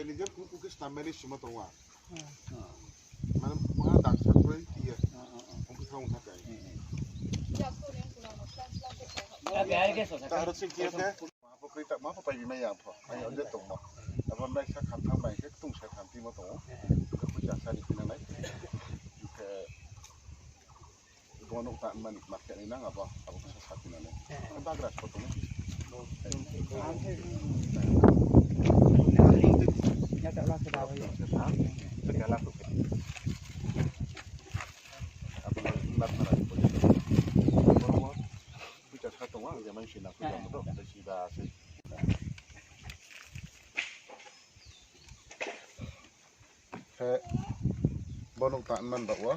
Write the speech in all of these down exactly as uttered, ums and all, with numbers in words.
Nijor kuku ke stamani sima tongo. Mane mwa dak sakoi tiya. Ongkha ongkha kai. Taro sing tiya ke. Mwa po kri ta, mwa po pai bimai ya po. Ai onde tongmo. Abo nai sa kham thang bai ke tung sa kham timo tongo. Ke kuja sa di kina nai. Ke Bono ta mani market ni nang abo, abo kasa sati nani. Bagra photo ni. Abo na nar mara ni. Abo puja sa tongo, ang jamai sina puja mo to, sida se. Khe bono ta man ba o.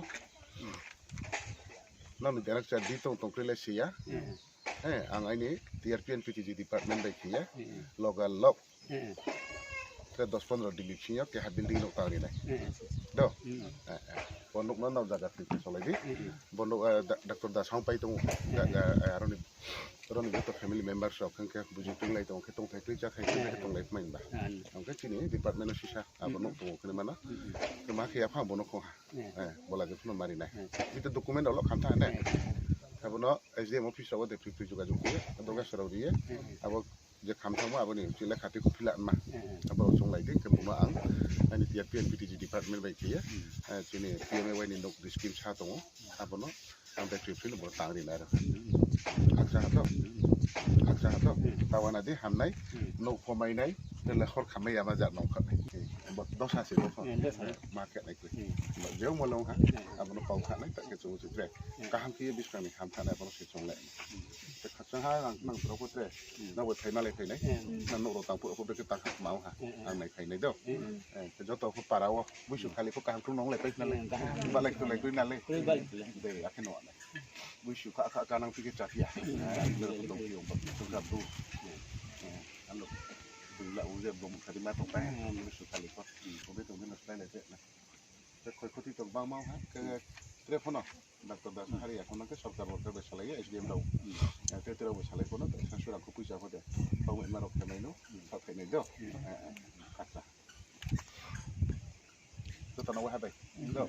Nang ni director di tong tong kri le siya. He, ang aini T R P and P T G department bai kiya. Local lok. Khe dos pondro dili sinyo keha building nok tang rinai. Do. Bo nok no nal jaga twi solai di. Bo nok, eh, da-, doctor da song pai tong. Aroni, aroni joto family members rok khe buji tong lai tong khe tong thai twi cha thai twi tong lai mai ba. Ang khe chini department no sisa abo nok tong khe mana. Khe ma khe ya pha bo nok kho. Eh, bola je phano mari nai. Bito document rok kham tha ne. Abono S D M office rok de free free jogajog khe. Doga sorok riye. Abo je kham thangma aboni chile khati ko phila ma. Abo rok chong lai de khe bono ang ani T R P and P T G department bai khe. Eh, chini P M A Y ni nok scheme sa tongo. Abono ang bai free free no bo tang ri nai. Aksa hato. Aksa hato. Tawana di hamnai. Nok phomai nai. Tele hor khamai ama jat nong kha. Bo dosa se bo. Market nai. Jeo mo long ha, abono kau kha nai, tak khe chungo chuk tre. Kaham khe biskang ni ham kha nai, abono se chong le. Te khachang ha, nang, nang borok bo tre. Nang bo thai malai thai nai. Nang nok rok tang pura pura ke tak ha, mau ha. Ang nai thai nai do. Eh, te joto ko para o, buisu khali ko kaham khe nong le pai na le. Balai tu lai tu na le. Dei, akhe no nai. Buisu kha, kha, kha nang tike chapia. Nang ko dong phi ong ba, tu ka tu. Ano, tu la uje bom khadi ma tong pa. Buisu khali ko. Ko be to be no slai le te na. Te khoi khoti tong bang bang ha, ke tre phono, doctor da sa hari ya, kono ke sorkar worker bai salai, S D M rao. Ya, te tre bai salai kono, te sa surang ko puisa ko de. Pau ma rok khe mai no, sa thai nai do. Eh, eh, kasa. To tano wa ha bai. Do.